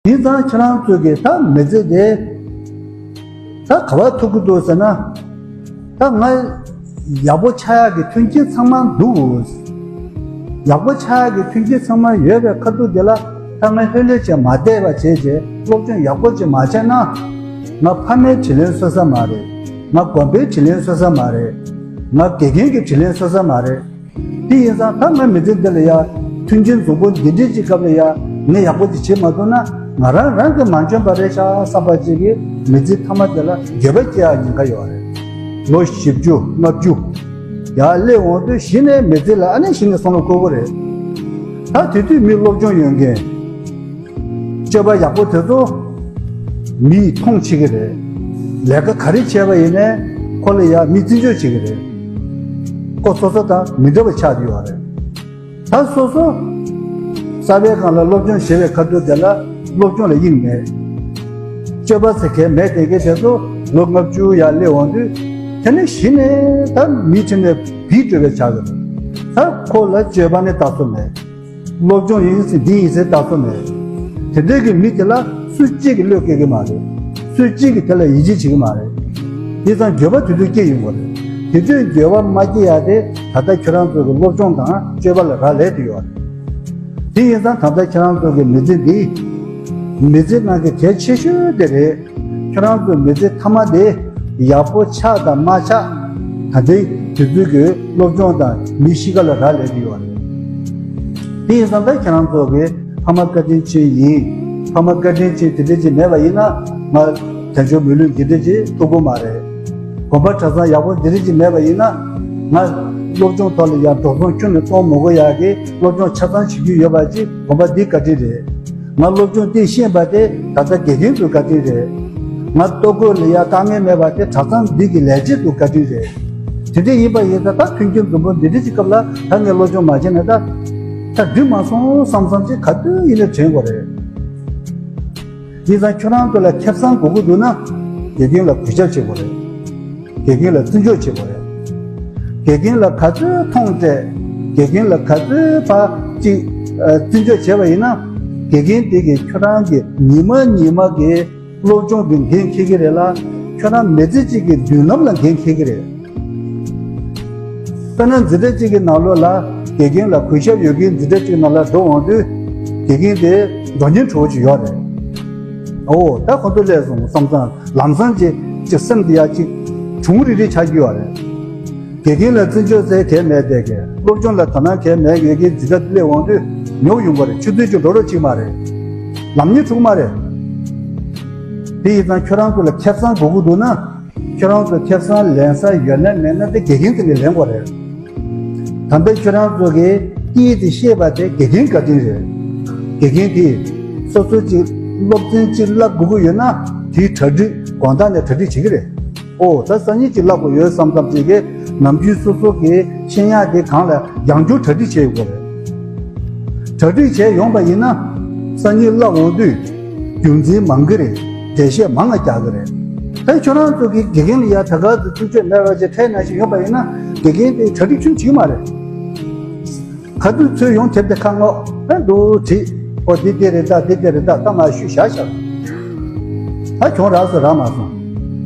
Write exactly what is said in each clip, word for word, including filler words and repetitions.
དེ་ཙང་ཁྱེད་རང་ཚོ་གིས་ད་མི་ཚེ་དེ་ད་ག་པར་ཐུག་གི་འདུག་ཟེར་ན། ད་ང་ཡག་པོ་ཆགས་ཡག་གི་མཐུན་རྐྱེན་ཚང་མ་འདུག། ཡག་པོ་ཆགས་ཡག་གི་མཐུན་རྐྱེན་ཚང་མ་ཡོད་པའི་ཁ་ཐུག་དེ་ལ་ད་ང་ལྷོད་ལྷོད་བྱས་མ་བསྡད་པ་བྱས་རྗེས་སློབ་སྦྱོང་ཡག་པོ་ཅིག་མ་བྱས་ན། ང་ཕ་མའི་དྲིན་ལན་གསོ་ས་མ་རེད། ང་དགོན་པའི་དྲིན་ལན་གསོ་ས་མ་རེད། ང་དགེ་རྒན་གྱི་དྲིན་ལན་གསོ་ས་མ་རེད། དེ་ཡིན་ཙང་ད་ང་མི་ཚེ་འདི་ལ་ཡ་མཐུན་རྐྱེན་འཛོམས་པོ་འདི་འདྲའི་ཅིག་སྐབས་ལ་ཡ་ངས་ཡག་པོ་ཅིག་བྱེད་མ་ཐུབ་ན་ང་རང་རང་གིས་མ་འཇོན་པ་རེད་ཤག་བསམ་པ་ཅིག་གིས་མི་ཚེ་མཐའ་མ་དེ་ལ་འགྱོད་པ་སྐྱེ་ཡག་ཉེན་ཁ་ཡོད་རེད། ལོ་བཞི་བཅུ་ལྔ་བཅུ་ཡར་སླེབས་འོང་དུས་གཞི་ནས་མི་ཚེ་ལ་ཨ་ནེ་གཞི་ནས་བསམ་བློ་འཁོར་གི་རེད། ད་དེ་དུས་མི་སློབ་སྦྱོང་ཡོད་མཁན། སྤྱོད་པ་ཡག་པོ་དེ་ཚོ་མིས་མཐོང་བྱེད་ཀྱི་རེད། ལས་ཀ་ག་རེ་བྱས་པ་ཡིན་ནའི་ཁོ་ལ་ཡ་མིས་བརྩི་འཇོག་བྱེད་ཀྱི་རེད། ཁོ་སོ་སོ་དང་མི་འདྲ་བ་ཆགས་ཡོད་རེད། ད་སོ་སོ་གསར་པའི་སྒང་ལ་སློབ་སྦྱོང་བྱེད་པའི་ཁ་ཐུག་དེ་ལ་སློབ་སྦྱོང་ལ་དབྱིངས་མེད། སྤྱོད་པ་ཟེར་མཁན་མེད་བསྡད་མཁན་དེ་ཚོ་ལོ་ལྔ་བཅུ་ཡར་སླེབས་འོང་དུས་དེ་ནས་གཞི་ནས་ད་མིའི་ཁྲིམས་ནས་བིད་འགྲོ་བའི་ཆགས་ཀྱི་རེད། ད་ཁོ་ལ་སྤྱོད་པ་ནི་ལྟ་ཚུལ་མེད། སློབ་སྦྱོང་ཡིན་ཟེར་འདི་ཡིན་ཟེར་ལྟ་ཚུལ་མེད། དེ་འདྲའི་གི་མི་དེ་ལ་སུ་གཅིག་གིས་བློ་སྐྱེ་གི་མ་རེད། སུ་གཅིག་གིས་དེ་ལ་ཡིད་ཆེས་བྱེད་ཀྱི་མ་རེད། དེ་ཙང་འགྱོད་པ་དེ་དུས་སྐྱེ་ཡོང་གི་རེད། དེ་དུས་འགྱོད་པ་མ་སྐྱེ་ཡ་དེ་ད་ལྟ་ཁྱོད་རང་ཚོ་གི་སློབ་སྦྱོང་དང་སྤྱོད་པ་ལ་རག་ལས་དེ་ཡོད་རེད། དེ་ཡིན་ཙང་ད་ལྟ་ཁྱོད་རང་ཚོ་གི་མི་ཚེ་འདི་མི་ཚེ་ནང་གི་གལ་ཆེ་ཤོས་དེ་རེད། ཁྱོད་རང་ཚོའི་མི་ཚེ་མཐའ་མ་དེ་ཡག་པོ་ཆགས་དང་མ་ཆགས་ད་ལྟའི་དུས་ཚོད་ཀྱི་སློབ་སྦྱོང་དང་མིའི་གཤིས་ཀ་ལ་རག་ལས་ཀྱི་ཡོད་རེད། དེ་ཡིན་ཙང་ད་ཁྱེད་རང་ཚོ་གི་ཕ་མ་བཀའ་དྲིན་ཆེ་ཡིན། ཕ་མ་བཀའ་དྲིན་ཆེ་དེ་འདྲ་ཅིག་མེད་པ་ཡིན་ན་ང་དལ་འབྱོར་མི་ལུས་འདི་འདྲ་ཅིག་ཐོབ་ཀྱི་མ་རེད། དགོན་པ་གྲྭ་ཚང་ཡག་པོ་འདི་འདྲ་ཅིག་མེད་པ་ཡིན་ན་ང་སློབ་སྦྱོང་ཐོག་ལ་ཡང་འགྲོ་སོང་ཁྱོན་ནས་གཏོང་མི་དགོས་ཡག་གི་སློབ་སྦྱོང་ཆ་ཚང་བྱེད་རྒྱུ་ཡོད་པ་ཅིག་དགོན་པ་འདི་བཀའ་དྲིན་རེད། ང་སློབ་སྦྱོང་དེ་ཤེས་པ་དེ་ད་ལྟ་དགེ་རྒན་ཚོའི་བཀའ་དྲིན་རེད། ང་ལྟོ་གོས་ལ་ཡ་དཀའ་ངལ་མེད་པ་དེ་གྲྭ་ཚང་འདི་གི་ལས་བྱེད་ཚོའི་བཀའ་དྲིན་རེད། དེ་འདྲ་ཡིན་པ་ཡིན་ཙང་ད་མཐུན་རྐྱེན་འཛོམས་པོ་འདི་འདྲ་ཅིག་སྐབས་ལ་ད་ངས་སློབ་སྦྱོང་མ་བྱས་ན་ད་ད་འགྲིག་མ་སོང་བསམ་བསམ་ཅིག་ག་དུས་ཡིན་ན་དྲན་དགོས་རེད། ཡིན་ཙང་ཁྱོད་རང་ཚོ་ལ་ཁེ་བཟང་དགོས་ཀྱི་འདུག་ན་དགེ་རྒན་ལ་གུས་ཞབས་བྱེད་དགོས་རེད། དགེ་རྒན་ལ་བརྩི་འཇོག་བྱེད་དགོས་རེད། དགེ་རྒན་ལ་ག་ཚོད་མཐོང་སྤྲད། དགེ་རྒན་ལ་ག་ཚོད་ཕར་ཅིག་ཨ། བརྩི་འཇོག་བྱས་པ་ཡིན་ན་དགེ་རྒན་དེ་གིས་ཁྱོད་རང་གི་ཉི་མ་ཉི་མ་གི་སློབ་སྦྱོང་གི་འགན་འཁྱེར་གྱི་རེད་ལ། ཁྱོད་རང་མི་ཚེ་གཅིག་གི་མདུན་ལམ་ལ་འགན་འཁྱེར་གྱི་རེད། དཔེར་ན་འཛིན་གྲྭ་གཅིག་གི་ནང་ལོགས་ལ་དགེ་རྒན་ལ་གུས་ཞབས་ཡོད་མཁན་འཛིན་གྲྭ་གཅིག་ནང་ལ་འགྲོ་འོང་དུས་དགེ་རྒན་དེ་མགྱོགས་མྱུར་བྲོ་བོ་ཅིག་ཡོད་རེད། ཨོ་ད་ཁོ་ཚོ་སླེབས་སོང་བསམ་ཙང་ལམ་སང་ཅིག་ཅིག་སེམས་དེ་ཡ་ཅིག་གྲུང་རིག་རིག་ཆགས་ཀྱི་ཡོད་རེད། དགེ་རྒན་ལ་བརྩི་འཇོག་ཟེར་གང་མེད་བསྡད་མཁན། སློབ་སྦྱོང་ལ་དོ་སྣང་གང་མེད་ཡོད་མཁན་འཛིན་གྲྭ་སླེབས་འོང་དུས་ཉོབ་ཡོང་གི་རེད། ཆུ་ཚོད་ཅིག་འགྲོ་རོགས་ཅིག་མ་རེད། ལམ་སྙིང་བྲོ་གི་མ་རེད། དེ་ཡིན་ཙང་ཁྱོད་རང་ཚོ་ལ་ཁེ་བཟང་དགོས་ཀྱི་འདུག་ན། ཁྱོད་རང་ཚོ་ཁེ་བཟང་ལེན་ས་ཡོད་ན་མེད་ན་དེ་དགེ་རྒན་ཚོ་ནས་ལེན་དགོས་རེད། ད་ལྟ་ཁྱོད་རང་ཚོ་གིས་དཀྱིལ་དེ་ཤེས་པ་དེ་དགེ་རྒན་བཀའ་དྲིན་རེད། དགེ་རྒན་དེས་སོ་སོ་གཅིག་སློབ་ཚན་གཅིག་བསླབ་དགོས་ཀྱི་ཡོད་ན་དེའི་གྲ་སྒྲིག་དགོང་དག་ནས་གྲ་སྒྲིག་བྱེད་ཀྱི་རེད། ཨོ་ད་སང་ཉིན་གཅིག་བསླབ་དགོས་ཡོད་བསམ་བསམ་ཅིག་གིས་ནམ་རྒྱུན་སོ་སོ་གི་ཤེས་ཡག་དེ་སྒང་ལ་ཡང་བསྐྱར་གྲ་སྒྲིག་བྱེད་དགོས་རེད། གྲ་སྒྲིག་བྱས་ཡོང་པ་ཡིན་ན་སང་ཉིན་བསླབ་འོང་དུས་རྒྱུ་མཚན་མང་གི་རེད། འགྲེལ་བཤད་མང་ང་རྒྱག་གི་རེད། ད་ཁྱོད་རང་ཚོ་གི་དགེ་རྒན་ལ་ཡ་ད་ག་ཚོད་ཐུགས་ཆོད་མེད་པ་ཅིག་ཁྲལ་ནང་བཞིན་ཡོང་པ་ཡིན་ན་དགེ་རྒན་དེ་གྲ་སྒྲིག་ཁྱོན་བྱེད་ཀྱི་མ་རེད། ག་དུས་ཚོད་ཡོང་དེབ་དེ་ཁ་སྔོག་ཨ་འདུག་བྲིས། ཨོ་འདི་དེ་རེད་ད་འདི་དེ་རེད་ད་ད་མ་ཞུས་བཞག་བཞག་ད་གྱོང་རག་སོང་རག་མ་སོང་།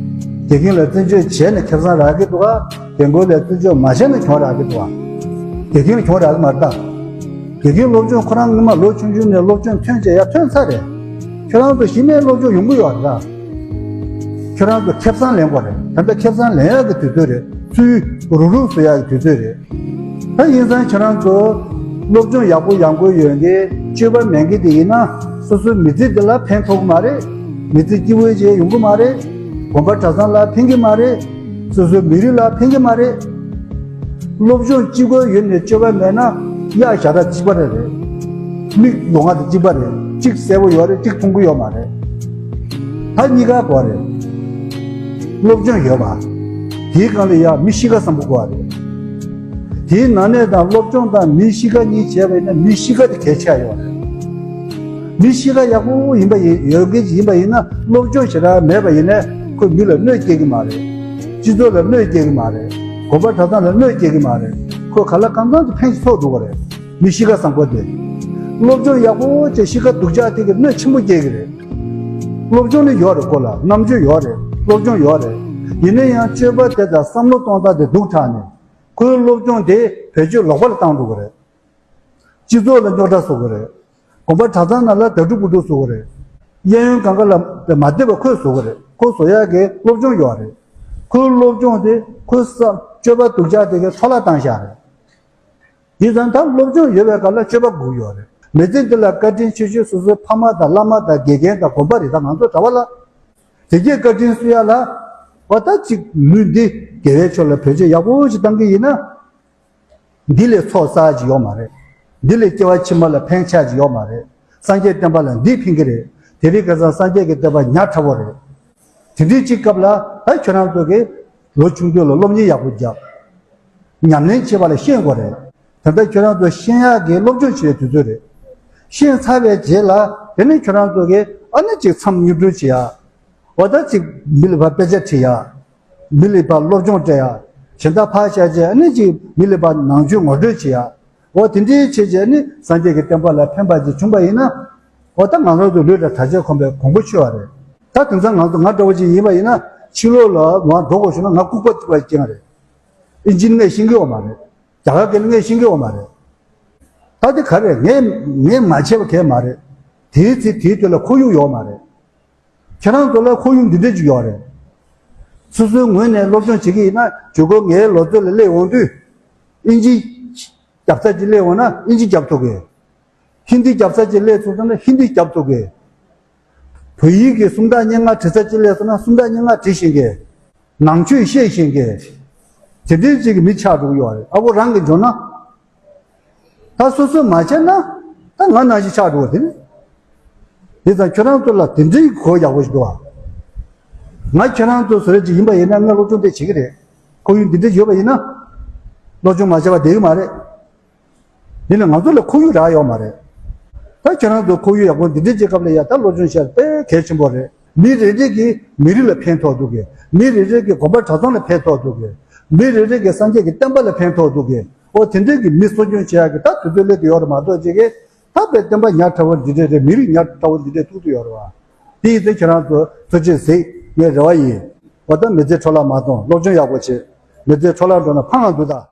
དགེ་རྒན་ལ་བརྩི་འཇོག་བྱས་ནས་ཁེ་བཟང་རག་གི་འདུག་ག་དགེ་རྒན་ལ་བརྩི་འཇོག་མ་བྱས་ན་གྱོང་རག་གི་འདུག་ག་དགེ་རྒན་ལ་གྱོང་རག་གི་མ་རེད་ད། དགེ་རྒན་སློབ་སྦྱོང་ཁོ་རང་སྔོན་མ་ལོ་ཆུང་ཆུང་ནས་སློབ་སྦྱོང་ཐོན་བྱས་ཡ་ཐོན་ཚར་རེད། ཁྱོད་རང་ཚོ་གཞི་ནས་སློབ་སྦྱོང་ཡོང་གི་ཡོད་རེད་ད། ཁྱོད་རང་ཚོ་ཁེ་བཟང་ལེན་དགོས་རེད། ད་ལྟ་ཁེ་བཟང་ལེན་ཡག་གི་དུས་ཚོད་རེད། ཚུར་རུག་རུག་བཟོ་ཡག་གི་དུས་ཚོད་རེད། ད་ཡིན་ཙང་ཁྱེད་རང་ཚོ་སློབ་སྦྱོང་ཡག་པོ་ཡག་པོ་ཡོད་མཁན་སྤྱོད་པ་མེད་མཁན་དེ་ཡིན་ན་སོ་སོའི་མི་ཚེ་འདི་ལ་ཕན་ཐོགས་ཀྱི་མ་རེད། མི་ཚེ་སྐྱིད་པོ་ཅིག་ཡོང་གི་མ་རེད། དགོན་པ་གྲྭ་ཚང་ལ་ཕན་གྱི་མ་རེད། སོ་སོའི་མི་རིགས་ལ་ཕན་གྱི་མ་རེད། སློབ་སྦྱོང་གཅིག་པོ་ཡོད་ནས་སྤྱོད་པ་མེད་ན་གཡག་ཞགས་ཁྲ་གཅིག་པ་རེད་རེད། མིག་ལོང་བ་དང་གཅིག་པ་རེད། གཅིག་གསལ་པོ་ཡོད་རེད། གཅིག་མཐོང་གི་ཡོད་མ་རེད། ད་གཉིས་ཀ་དགོས་རེད། སློབ་སྦྱོང་ཡོད་པ། དེའི་སྒང་ལ་ཡང་མི་གཤིས་ཀ་བཟང་པོ་དགོས་པ་རེད། དེའི་ནང་ནས་དང་སློབ་སྦྱོང་དང་མི་གཤིས་ཀ་གཉིས་བྱས་པ་ཡིན་ན་མི་གཤིས་ཀ་དེ་གལ་ཆེ་བ་ཡོད་རེད། མི་གཤིས་ཀ་ཡག་པོ་ཡིན་པ་ཡིན་ཡོད་མཁན་ཅིག་ཡིན་པ་ཡིན་ན་སློབ་སྦྱོང་ཞེ་དྲག་མེད་པ་ཡིན་ནའི་ཁོས་མི་ལ་གནོད་སྐྱེལ་གྱི་མ་རེད། སྤྱི་ཚོགས་ལ་གནོད་སྐྱེལ་གྱི་མ་རེད། དགོན་པ་གྲྭ་ཚང་ལ་གནོད་སྐྱེལ་གྱི་མ་རེད། ཁོས་གང་ལ་གང་འཚམ་དུ་ཕན་ཞིག་ཐོགས་འགྲོ་གི་རེད། མི་གཤིས་ཀ་བཟང་པོ་དེ། སློབ་སྦྱོང་ཡག་པོ་བྱས་གཤིས་ཀ་སྡུག་ཅག་དེ་གི་གནོད་ཆེན་པོ་སྐྱེལ་གི་རེད། སློབ་སྦྱོང་ནི་ཡོད་རེད། ཁོ་ལ་རྣམ་དཔྱོད་ཡོད་རེད། སློབ་སྦྱོང་ཡོད་རེད། ཡིན་ན་ཡང་སྤྱོད་པ་དེ་དང་བསམ་བློ་གཏོང་སྟངས་དེ་སྡུག་དྲགས་ནས། ཁོའི་སློབ་སྦྱོང་དེ་བེད་སྤྱོད་ལོག་པ་ལ་བཏང་འགྲོ་གི་རེད། སྤྱི་ཚོགས་ལ་རྙོག་དྲ་བཟོ་གི་རེད། དགོན་པ་གྲྭ་ཚང་ནང་ལ་དགྲ་ཕྲུག་བུ་ཕྲུག་བཟོ་གི་རེད། གཡས་གཡོན་གང་ག་ལ་མ་བདེ་བ་ཁོས་བཟོ་གི་རེད། ཁོ་བཟོ་ཡག་གི་སློབ་སྦྱོང་ཡོད་རེད། ཁོའི་སློབ་སྦྱོང་དེ་ཁོའི་བསམ་སྤྱོད་པ་སྡུག་ཅག་དེ་གའི་འཕྲོ་བརླག་བཏང་བཞག་རེད། དེ་ཙང་ད་སློབ་སྦྱོང་ཡོད་པའི་སྐབས་ལ་སྤྱོད་པ་དགོས་ཡོད་རེད། མི་ཚེ་འདི་ལ་བཀའ་དྲིན་ཆེ་ཤོས་སོ་སོའི་ཕ་མ་དང་བླ་མ་དང་དགེ་རྒན་དང་དགོན་པ་རེད། ད་ང་ཚོ་གྲྭ་པ་ལ་དེ་གའི་བཀའ་དྲིན་གསོ་ཡག་ལ། འོ་ད་ཅིག་ལུས་འདི་དགེ་བའི་ཕྱོགས་ལ་བེད་སྤྱོད་ཡག་པོ་ཞིག་བཏང་གི་ཡིན་ན། འདི་ལས་ཚོགས་བསགས་ཀྱི་ཡོད་མ་རེད། འདི་ལས་སྐྱེ་བ་ཕྱི་མ་ལ་ཕན་ཆགས་ཀྱི་ཡོད་མ་རེད། སངས་རྒྱས་བསྟན་པ་ལ་འདིས་ཕན་གྱི་རེད། དེ་རིང་ཁ་སང་སངས་རྒྱས་ཀྱི་བསྟན་པ་ཉག་ཕྲ་བོ་རེད། དེ་འདྲའི་ཅིག་སྐབས་ལ་ད་ཁྱོད་རང་ཚོ་གིས་ལོ་ཆུང་དུས་ལ་སློབ་གཉེར་ཡག་པོ་རྒྱབ། ཉམས་ལེན་བྱེད་པ་ལ་ཤེས་དགོས་རེད། ད་ལྟ་ཁྱོད་རང་ཚོ་ཤེས་ཡག་གི་སློབ་སྦྱོང་བྱེད་པའི་དུས་ཚོད་རེད། ཤེས་ཚར་བའི་རྗེས་ལ་དེ་ནས་ཁྱོད་རང་ཚོ་གིས་ཨ་ནི་ཅིག་མཚམས་མྱུར་སྐྱོར་བྱེད་ཡག་འོ་ད་ཅིག་མི་ལ་ཕར་དཔེ་ཆ་ཁྲིད་ཡག་མི་ལ་ཕར་སློབ་སྦྱོང་སྤྲད་ཡག་གཞན་དག་ཕར་བཞག་བྱས་ཨ་ནི་ཅིག་མི་ལ་ཕར་ནང་ཆོས་ངོ་སྤྲོད་བྱེད་ཡག་འོ་དེ་འདྲའི་བྱས་བྱས་ནི་སངས་རྒྱས་ཀྱི་བསྟན་པ་ལ་ཕན་པ་ཅིག་བྱུང་པ་ཡིན་ན། འོ་ད་ང་རང་ཚོ་ལུས་དང་དྲག་ཆས་ཁོམ་པའི་གོང་བུ་ཆོད་པ་རེད། ད་དེང་སང་ང་ཚོ་ང་འདྲ་བོ་ཅིག་ཡིན་པ་ཡིན་ན་ཕྱི་ལོགས་ལ་ང་འགྲོ་དགོས་བྱུང་ན་ང་ལྐུགས་པ་ཐུག་པ་ཅན་རེད། ཨིན་ཇི་ནི་ངས་ཤེས་ཀྱི་ཡོད་མ་རེད། རྒྱ་གར་སྐད་ནི་ངས་ཤེས་ཀྱི་ཡོད་མ་རེད། ད་དེ་ག་རེད། ངས་ངས་མ་བྱས་པ་གང་ཡང་མ་རེད། དེའི་ཚེ་དེའི་དུས་ལ་ཁོར་ཡུག་ཡོད་མ་རེད། ཁྱེད་རང་ཚོ་ལ་ཁོར་ཡུག་འདི་འདྲ་ཅིག་ཡོད་རེད། སོ་སོའི་ངོས་ནས་སློབ་སྦྱོང་བྱེད་ཀྱི་ཡིན་ན་ཇུས་འགོད་ངའི་ལོ་ཚོད་ལ་སླེབས་འོང་དུས། ཨིན་ཇི་རྒྱབ་ས་ཅིག་སླེབས་འོང་ན་ཨིན་ཇི་རྒྱབ་ཐུབ་གི། ཧིན་དི་རྒྱབ་ས་ཅིག་སླེབས་ཐུབ་ན་ཧིན་དི་རྒྱབ་ཐུབ་གི། བོད་ཡིག་གི་སུམ་རྟགས་སྙན་ངག་བྲི་ས་ཅིག་སླེབས་སོང་ན་སུམ་རྟགས་སྙན་ངག་བྲི་ཤེས་མཁན། ནང་ཆོས་ཤེས་ཤེས་མཁན། དེ་འདྲའི་ཅིག་གི་མི་ཆགས་འགྲོ་གི་ཡོད་རེད། ཨ་ཁུ་རང་གིས་འཇོན་ན། ད་སོ་སོས་མ་བྱས་ན། ད་ང་ནང་བཞིན་ཆགས་འགྲོ་བ་དེ་ནི། དེ་ཙང་ཁྱོད་རང་ཚོ་ལ་དེ་འདྲའི་གོ་ཡག་པོ་ཞིག་འདུག་ཨ། ང་ཁྱོད་རང་ཚོ་བཟོ་རེ་ཅིག་ཡིན་པ་ཡིན་ན་ང་སློབ་སྦྱོང་དེ་བྱེད་ཀྱི་རེད། ཁོར་ཡུག་འདི་འདྲ་ཡོད་པ་ཡིན་ན། སློབ་སྦྱོང་མ་བྱས་པ་བསྡད་ཀྱི་མ་རེད། ཡིན་ནའང་ང་ཚོ་ལ་ཁོར་ཡུག་རག་ཡོད་མ་རེད། ད་ཁྱོད་རང་ཚོ་ཁོར་ཡུག་ཡག་པོ་འདི་འདྲའི་སྐབས་ལ་ཡ་ད་སློབ་སྦྱོང་བྱས་དཔེ་གལ་ཆེན་པོ་རེད། མི་རེ་རེ་གིས་མི་རིགས་ལ་ཕན་ཐོགས་འདུག་གི། མི་རེ་རེ་གིས་དགོན་པ་གྲྭ་ཚང་ལ་ཕན་ཐོགས་འདུག་གི། མི་རེ་རེ་གིས་སངས་རྒྱས་ཀྱི་བསྟན་པ་ལ་ཕན་ཐོགས་འདུག་གི། ཨོ་དེ་འདྲའི་གི་མི་གསོ་སྐྱོང་བྱེད་ཡག་གི་ད་དུས་ཚོད་སླེབས་ཀྱི་ཡོད་རེད་མ་གཏོགས་ཅིག་གི་ད་དཔེ་བསྟན་པ་ཉག་ཕྲ་བོ་འདི་འདྲ་རེད། མི་རིགས་ཉག་ཕྲ་བོ་འདི་འདྲ་ཐུག་ཐུག་ཡོད་རེད་བ། དེ་ཡིན་ཙང་ཁྱེད་རང་ཚོ་ཐུགས་རྗེ་གཟིགས། ངའི་རེ་བ་ཡིན། ཨོ་ད་མི་ཚེ་འཕྲོ་བརླག་མ་གཏོང་། སློབ་སྦྱོང་ཡག་པོ་བྱེད། མི་ཚེ་འཕྲོ་བརླག་འགྲོ་ན་ཕངས་ང་འདུག་ད།